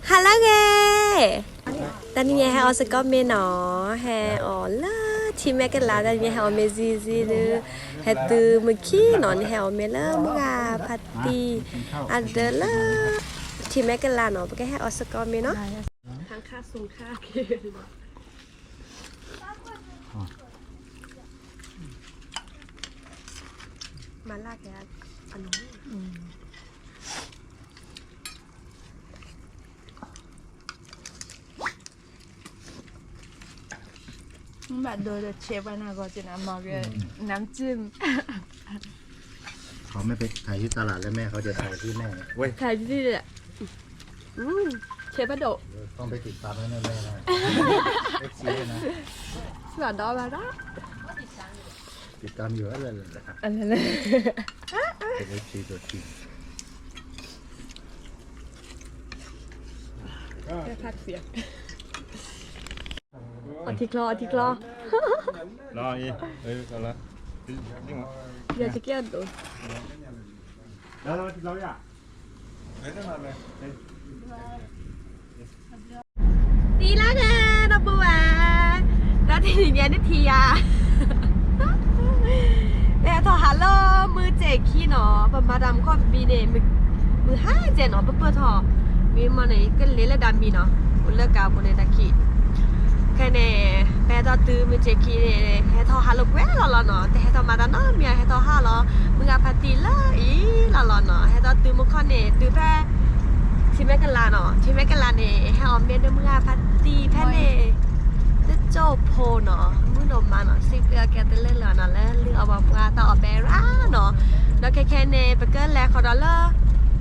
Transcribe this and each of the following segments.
ဟါလၢအဂ့ၤ, တနံၤညါဟဲအီၣ်စ့ၢ်ကီးမ့ၤနီၤ, ဟဲအီၣ်လၢထံမဲကလး, တနံၤညါဟဲအီၣ်မ့ၤဇံၤဇံၤဒီး, ဟဲတုၤမုၢ်ခံနီၤ, န့ၣ်ဟဲအီၣ်မ့ၤလၢမုၢ်ဂၤဖါတံၢ်အဒၢးလၢ ထံမဲကလးနီၤ, ပကဟဲအီၣ်စ့ၢ်ကီးမ့ၤနီၤ. မၤလၢကဲအနီၤ ဘၣ်ဒိဒီးဆဲးပှၤနဂီၢ်ကနမၤကဲ น้ำจิ้ม เขาไม่ไปถ่ายที่ตลาดแล้วแม่เขาจะถ่ายที่แม่ ถ่ายที่นี่แหละ อืม เชฟป้าโดะ ต้องไปติดตามแล้วแม่นะ เอฟซี ด้วยนะ หล่อดอมาละ ติดตามอยู่อะไรเลยนะครับ เป็น เอฟซี ตัวจริง พักเสียง အထံကျီ အထံကျီ လီၤအံၤ လီၤ ယကဲအဒိ လီၤ လီၤ လီၤ တံၤလၢကဲ ဒီပုၢ်ဝဲၢ် ဒီးတနံၤညါန့ၣ်ထံၣ်ယၤ ပဟဲထီၣ်ဟးလၢမုၢ်စဲးခံနီၤ ပမၤတၢ်မူခီၣ်ဖံးန့ၣ် မုၢ်ဟါစဲးနီၤ ပပၢၢ်ထီၣ် မ့ၢ်မ့ၢ်န့ၣ် ကလဲၤလၢဒၣ်မံၤနီၤ အိၣ်လၢကးပူၤန့ၣ်တၢ်ခံး ခဲန့ၣ် ပဟဲထီၣ်တုၤမုၢ်စဲးခံန့ၣ် ဟဲထီၣ်ဟးလိာ်ကွဲလီၤလီၤနီၤ တဟဲထီၣ်မၤတၢ်နီတမံၤ ဟဲထီၣ်ဟးလီၤ မုၢ်ဂၤဖါတံၢ်လၢအံၤလီၤလီၤနီၤ ဟဲထီၣ်တုၤမုၢ်ခီၣ်န့ၣ် တုၤဖဲ ထံမဲကလးနီၤ ထံမဲကလးန့ၣ် ဟဲအီၣ်မ့ၤဒီးမုၢ်ဂၤဖါတံၢ်ဖဲန့ၣ် တကၠိၢ်ဖိနီၤ မုၢ်ဒိၣ်မးနီၤ စံးဘျုးအီၤကဲတလၢလၢာ်နီၤ လၢလုၢ်အီၣ်ပှၤပှၤတၢ်အီၣ်ဘဲရၣ်နီၤ ဒီးခဲခဲန့ၣ် ပကလဲၤဃီၤဒီးလၢ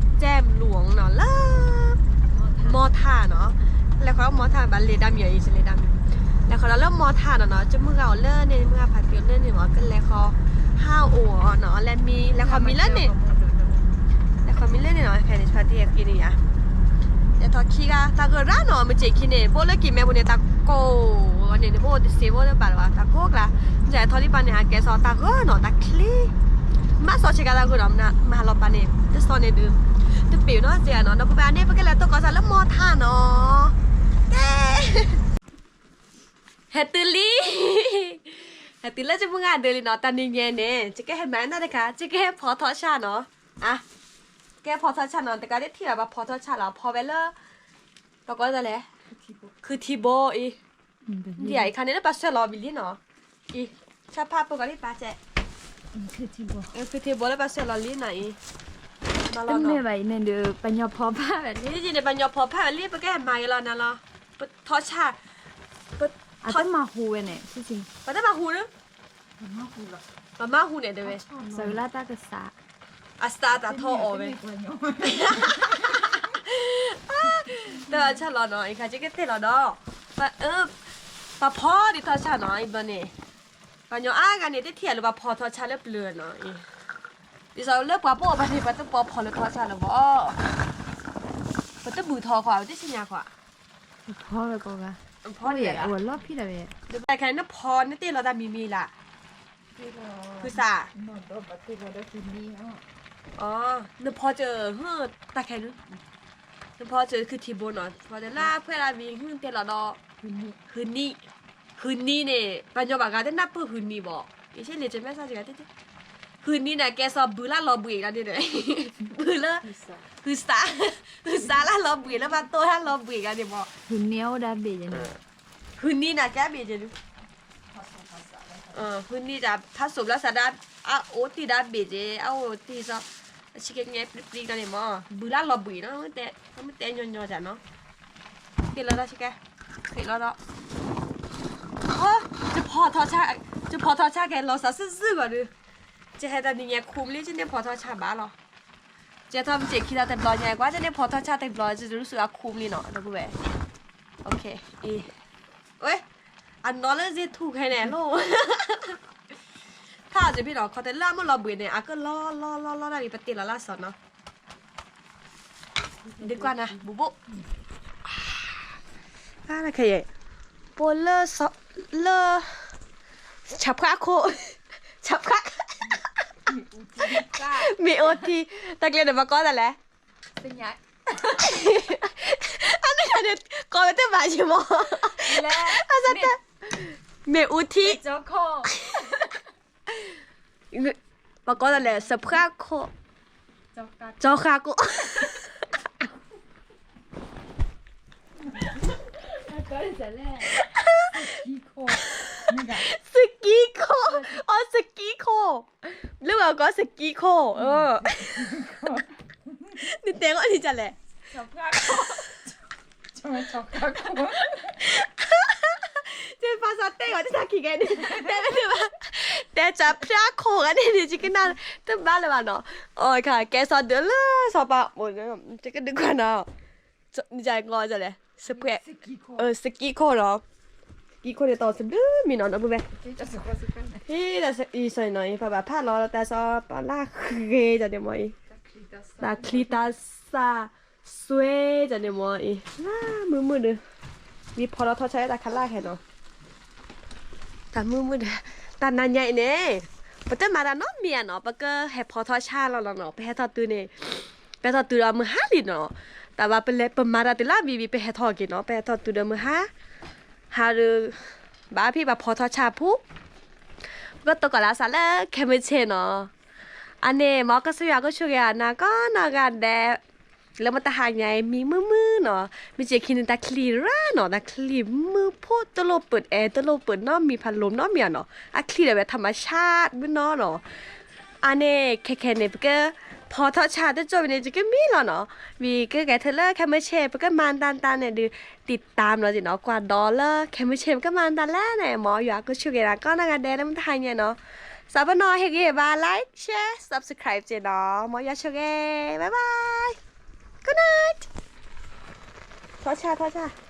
ကဲမလူၤနီၤ လၢ မီထၣ်နီၤ လဲၤဃီၤလၢမီထၣ်ဘၣ် လဲၤဒၣ်မံၤအံၤ လဲၤဒၣ်မံၤ လဲၤဃီၤဒီးလၢမီထၣ်နီၤနီၤ ကမုၢ်ဂၤအိၣ်လၢန့ၣ် မုၢ်ဂၤဖါတံၢ်အိၣ်လၢန့ၣ်မး ကလဲၤဃီၤ ဟးအိၣ်အီၤနီၤ လဲၤမံ လဲၤဃီၤမံလၢန့ၣ် လဲၤဃီၤမံလၢန့ၣ်နီၤ ခဲန့ၣ် ဖါတံၢ်ဟဲက့ၤန့ၣ်ယါ လဲၤထီၣ်ခံဂၤ တၢ်ဂၢၢ်ရၣ်နီၤ မုၢ်စဲးခံန့ၣ် ဘိလၢက့ၤမဲပူၤန့ၣ် တၢ်ကိၢ်န့ၣ် ဘိတစ့ဘိလၢဘၣ်လၢၤဘၣ် တၢ်ကိၢ်ကျါ ယဲထီၣ်လံပၢ်န့ၣ် ဟးကဲစီၤတၢ်ဂၢၢ်နီၤ တၢ်ချံ မၤစီၤဆ့ကၤတၢ်ဂၢၢ်နီၤ မၤလီၤပၢ်န့ၣ် တစီၤန့ၣ်ဒုး တပ့ၤနီၤ စ့နီၤ ဒီပုၢ်ဝဲၢ်န့ၣ် ပကလဲၤတိၢ်ကီၢ်ဆၣ်လၢမီထၣ်နီၤ ဟဲတုၤလံ ဟဲတုၤလၢကမုၢ်ဂၤဒၢးလံနီၤ တနံၤညါန့ၣ် ကကဲဟဲမၤနၢ်တခါ ကကဲဟဲဖီထီၣ်ဆၣ်နီၤ အါ ကဲဖီထီၣ်ဆၣ်နီၤ တကးဒ်ထံၣ်ဘၣ်ပှၤဖီထီၣ်ဆၣ်လီၤ ဖီဝဲလၢ ပကိးတၢ်လဲၣ် ခုထံဘိအံၤ ဒ်အံၤခါန့ၣ်လၢပှၤဆှၢလီၤဝံၤလံနီၤ အံၤ ဆၣ်ဖးပၢၢ်ကီးလံပၢ်စဲး ခုထံဘိလၢပှၤဆှၢလီၤလံနီၤအံၤ မၤလီၤနီၤ တမ့ၢ်ဘၣ်အံၤန့ၣ်ဒီး ပှၤညီဖီဖးဝဲလံ ဒ်န့ၣ် ပှၤညီဖီဖးဝဲလံ ပကဟဲမၤဂ့ၤလီၤနၤလီၤ ပထီၣ်ဆၣ် ပ အတမၤဟူးဝဲန့ၣ် ပှၤတမၤဟူးဒုး ပမၤဟူးန့ၣ်တဲဝဲ စၢလၢတၢ်ကစး အစးတၢ်ထီၣ်အီၤဝဲ တၢ်ဆၣ်လီၤနီၤ အံၤခါကကတဲလီၤဒီး ပဖီဒ်ထီၣ်ဆၣ်နီၤ အံၤဘျီန့ၣ် ပှၤညီအါဂၤန့ၣ် တထံၣ်အလၢပှၤဖီထီၣ်ဆၣ်လၢပျၢၤနီၤ အံၤ ဒ်သိးလၢပှၤပိာ်အီၤဘၣ်န့ၣ် ပှၤတပိာ်ဖီလၢထီၣ်ဆၣ်လၢၤဘၣ် ပတဘူၣ်ထီၣ်ဃီ ပတဆ့ညါဃီ ဖီဝဲကိးဂၤ ဖီန့ၣ် အဝဲလီၢ်ဖံးဒၣ်ဝဲ တဘၣ်ခဲနဖီနတ့ၢ်လီၤတၢ်မံၤမံၤလၢ် ဖုစး နဖီစၢၤ တၢ်ခဲနု နဖီစၢၤခုထံဘိနီၤ ဖီစၢၤလၢဖှဲလၢဝံၤ ဟုတ့ၢ်လီၤဒီး ဟုနံၤ ဟုနံၤန့ၣ် ပှၤညီဘၣ်ဂၤတနၢ်ပၢၢ်ဟုနံၤဘၣ် ယဆ့လံာ်ကမဲစၢ်က ဟုနံၤန့ၣ် ကဲစီၤဘုလၢလီၤဘှံးလီၤန့ၣ် ဘုလၢ ဟုစး ဟုစးလၢလီၤဘှံးလၢ ပှၤတိၢ်ဟဲလီၤဘှံးလီၤန့ၣ်ဘၣ် ဟုနံၤအအိၣ်ဒၣ်ဘ့ၣ်ယဲန့ၣ် ဟုနံၤန့ၣ်ကဲဘ့ၣ်ယဲန့ၣ် ဟုနံၤတၢ်ဖးစိးဘျီစးဒၣ် အအိၣ်တံၢ်ဒၣ်ဘ့ၣ်ယဲ အအိၣ်တံၢ်စီ အဆံကဲငဲပျံၤပျံၤလီၤန့ၣ်မး ဘုလၢလီၤဘှံးလီၤ မ့ၢ်တဲညီညီစ့ၢ်နီၤ က့ၤလီၤဒီးဆံကဲ ဃ့လီၤဒီး ယဖီထီၣ်ဆၣ် ယဖီထီၣ်ဆၣ်ကဲလီၤစၢ်စုၣ်စုၣ်ဂီၤဒုး ကဟဲတနံၤညါခူမလံ ကန့ၢ်ဖီထီၣ်ဆၣ်ဘၣ်လီၤ ကဲထီၣ်မ့ၢ်စ့ခံဒီးတဘျီညါ ကွၢ်ကန့ၢ်ဖီထီၣ်ဆၣ်တဘျီ ကလူၤစုအခူမလံနီၤ ဒီပုၢ်ဝဲၢ် အံၤ ဝဲ အနီၢ်လၢစ့ထူခဲန့ၣ်လိၣ် ဖးအီၤစ့ဖံနီၤ ခီတဲလၢအမ့ၢ်လီၤဘှံးန့ၣ် အကလီလီလီလီဒၣ်လံ ပတ့ၢ်လီၤလၢစီၤနီၤ ဒုးကွၢ်နၤ ဘူးဘူး ခဲအံၤ ပိာ်လၢ လၢ ဆၣ်ဖှါခိၣ် ဆၣ်ဖှါ မ့ၢ်အိၣ်ထံ တၢ်ကျဲန့ၣ် ပကိးတၢ်လဲၣ် အန့ၣ် တၢ်ယမီၤ, ဘၣ်ဆၣ်တဲ, မ့ၣ်အူထံ, ပကိးတၢ်လဲၣ် စဖှါခိၣ်, ကၠီဃါခိၣ်, စကံခိၣ်, အီ စကံခိၣ်, လၢပှၤကိးစကံခိၣ်, နတဲအီၤန့ၣ်ဒ်လဲၣ်, ဘၣ်ဆၣ်တဲဂီၤတၢ်ခံကဲန့ၣ်, တဲဝဲတဘၣ်, တဲစဖှါခိၣ်ဂၤန့ၣ်န့ၣ် ယကနၣ်တဘၣ်လၢၤဘၣ်နီၤ, ကဲစီၤဒုးလၢစီၤပၤ, ယကဒုးကွၢ်နီၤ, လဲၣ်, စကံခိၣ်နီၤ, စကံခိၣ်န့ၣ်တီစဘျုးမံၤနီၤ ဒီပုၢ်ဝဲၢ်, ဟ့ၣ်, အံၤစီၤနီၤ အံၤပဘၣ်ဖးလီၤတၢ်စီၤပၤလၢဃ့ကန့ၣ်မ့ၢ်အံၤ, တၢ်ချံတၢ်စၢ်, စွဲကန့ၣ်မ့ၢ်အံၤ, လၢမုာ်မုာ်ဒီး, မ့ၢ်ဖီထီၣ်ထီၣ်ဆါတၢ်ခါလၢ်ခဲနီၤ, တၢ်မုာ်မုာ်ဒီး, တၢ်နၤညါအံၤန့ၣ်, ပတမၤတၢ်နီတမံၤဧါနီၤ ပကဟဲဖီထီၣ်ဆါလီၤလီၤနီၤ ပဟဲထီၣ်တုၤန့ၣ်, ပဟဲထီၣ်တုၤဒီးမုၢ်ဟါလံနီၤ, တၢ်ဘၣ်ပလဲၤပမၤတၢ်တုၤလၢအမံၤမံၤ ပဟဲထီၣ်က့ၤနီၤ ပဟဲထီၣ်တုၤဒီးမုၢ်ဟါ, ဟါဒီး, ဘၣ်ဖံးဘၣ်ဖီထီၣ်ဆါဖိ, ပကတိၢ်ကီၢ်လၢစးလၢခဲမုၢ်ဆ့ၣ်နီၤ, အန့ၣ် မ်ကစၢ်ယွၤကဆိၣ်ဂ့ၤအနၤကိးနီၢ်ဂၤဒဲး လၢမုၢ်တဟါညါအံၤ မံမုာ်မုာ်နီၤ, မ့ၢ်စ့ခံန့ၣ် တၢ်ချံရၣ်နီၤ တၢ်ချံမုာ်ဖိ တလိၣ်ပၢၢ်အဲၣ် တလိၣ်ပၢၢ်နီတမံၤ ဖးလိၤနီတမံၤဧါနီၤ အချံဒီးဝဲ ธรรมชาติ မ့ၢ်နီၤနီၤ, အန့ၣ် ခဲခဲန့ၣ် ပကဖီထီၣ်ဆါတကၠိၢ်ဝံၤန့ၣ် ယကမံလီၤနီၤ, ဝံၤကဂဲၤထၢၣ်လၢခဲမုၢ်ဆ့ၣ် ပကမၤတၢ်တၢ်န့ၣ်ဒုး တံာ်တာ်မနီၤနီၤ ကွၢ်ဒီးလၢခဲမုၢ်ဆ့ၣ် ပကမၤတၢ်လဲၣ်န့ၣ် မ်ယွၤကဆိၣ်ဂ့ၤနၤကိးနီၢ်ဂၤဒဲးလၢမုၢ်တဟါညါနီၤ, စီၤပနီၤဟ့ၣ်ဂံၢ်ဘါ like share subscribe က့ၤနီၤ မ်ယွၤဆိၣ်ဂ့ၤ bye bye, good night, ထီၣ်ဆါထီၣ်ဆါ